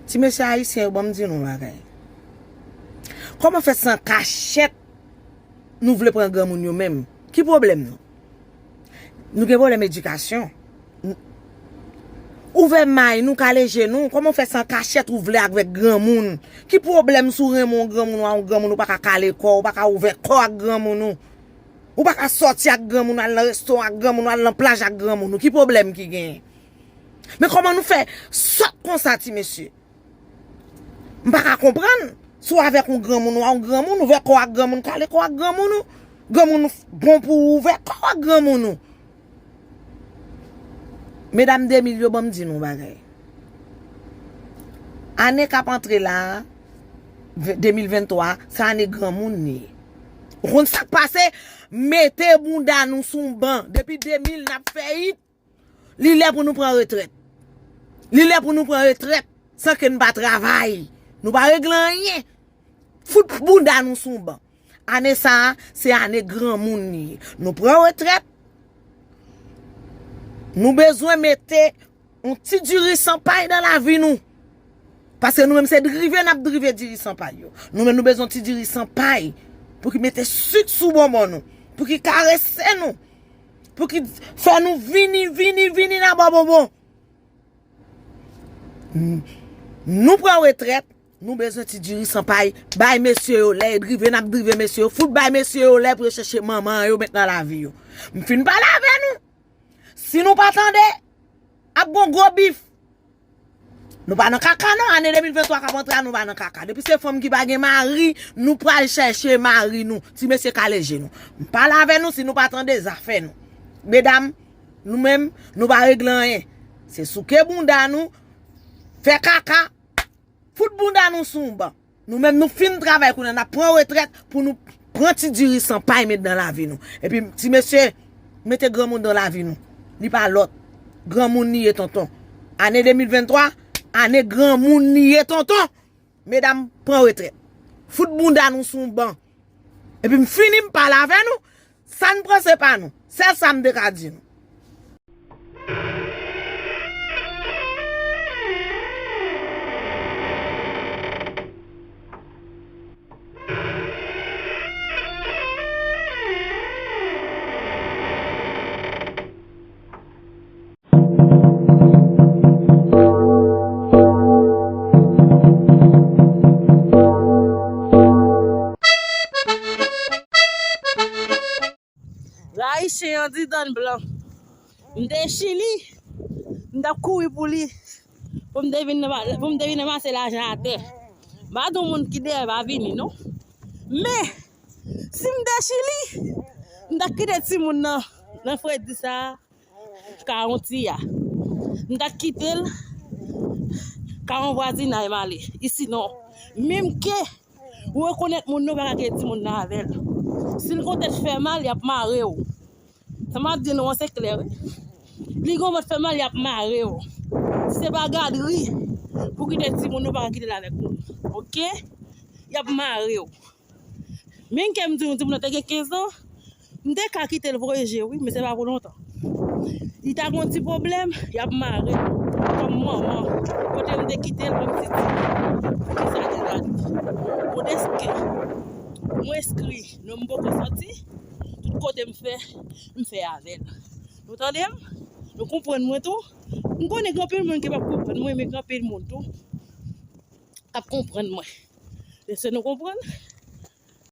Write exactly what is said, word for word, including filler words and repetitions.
Ti mesye ayisyen yo, ban m di nou bagay. Kòman fè se an kachèt nou vle pran granmoun yo menm? Ki pwoblèm nou? Nou gen pwoblèm edikasyon. N- Ouvè may nou, kale je nou. Kòman fè se an kachèt ou vle avèk granmoun? Ki pwoblèm si w renmen yon granmoun, ou a yon granmoun, ou pa ka kale kò, ou pa ka ouvè kò ak granmoun ou? Ou pa ka sòti ak granmoun, al nan restoran ak granmoun, al nan plaj ak granmoun ou? Ki pwoblèm ki genyen? Men kòman nou fè sòt konsa, ti mesye? M pa ka konprann. Si w avèk yon granmoun, ou a yon granmoun, ouvè kò ak granmoun, kale kò ak granmoun ou. Granmoun ou f- bon pou ou, ouvè kò ak granmoun ou. Medam de mil yo, ban m di nou bagay. Ane k ap antre la a, ve- de mil venntwa, se ane granmoun li ye. Ou konn sa k pase? Mete bounda nou sou yon ban. Depi de mil n ap fè it. Li lè pou nou pran retrèt. Li lè pou nou pran retrèt san ke n pa travay. Nou pa regle anyen. Fout bounda nou sou yon ban. Ane sa a, se ane granmoun li ye. Nou pran retrèt. Nou bezwen mete yon ti diri san pay nan lavi nou. Paske nou menm se drive n ap drive diri san pay yo. Nou menm nou bezwen ti diri san pay pou ki mete sik sou bonbon nou, pou ki karese nou, pou ki fè nou vini, vini, vini nan bò bonbon. N- Nou pran retrèt, nou bezwen ti diri san pay, bay mesye yo lè, drive n ap drive mesye yo, fout bay mesye yo lè pou yo chèche manman yo met nan lavi yo. M fin pale avè nou. Si nou pa tande, ap gon gwo bif. Nou pa nan kaka non, ane de mil venntwa k ap antre a, nou pa nan kaka. Depi se fanm ki pa gen mari, nou pral chèche mari nou. Ti mesye kale je nou. M pale avè nou, si nou pa tande, zafè nou. Medam, nou menm, nou pa regle anyen. Se souke bounda nou, fè kaka, fout bounda nou sou yon ban. Nou menm nou fin travay kounye a, n ap pran retrèt pou nou pran ti diri san pay met nan lavi nou. Epi ti mesye, mete granmoun nan lavi nou. Li pa lòt. Granmoun li ye tonton. Ane de mil venntwa, ane granmoun li ye tonton. Medam, pran retrèt. Fout bounda nou sou yon ban. Epi m fini, m pale avè nou. Sa n pran se pa nou. Sèl sa m te ka di nou. Rayi chen an di dann blan. M te Chili, m t ap kouri pou li, pou m te vin, pou m te vin ranmase lajan atè. M pa di yon moun ki dèyè pa vini, non. Men, si m te Chili, m t ap kite timoun nan, nan fredi sa a, ka yon ti a. M t ap kite l, ka yon vwazinay m ale. Isinon, menm ke ou rekonèt moun nan, ou pa ka kite timoun nan avè l. Si l gon tèt fè mal, y ap mare w. Sa m ap di nou an, se klè, wi. Li gon vant fè mal, y ap mare w. Si se pa gadri, pou kite timoun nan, ou pa ka kite l avèk moun. Oke? Y ap mare w. Menm ke m di nou, timoun nan te gen kenz an, m te ka kite l voye je, wi, men se pa pou lontan. Li ta gon ti pwoblèm, y ap mare l. Kòm manman, kote m te kite l, kòm ti timoun. Poukisa te la di? Bon, deske mwen enskri, non m poko sòti, tout kote m fè, m fè avè l. Nou tande m? Nou konprann mwen tou? M konnen gen anpil moun ki p ap konprann mwen, men gen anpil moun tou k ap konprann mwen. Èske nou konprann?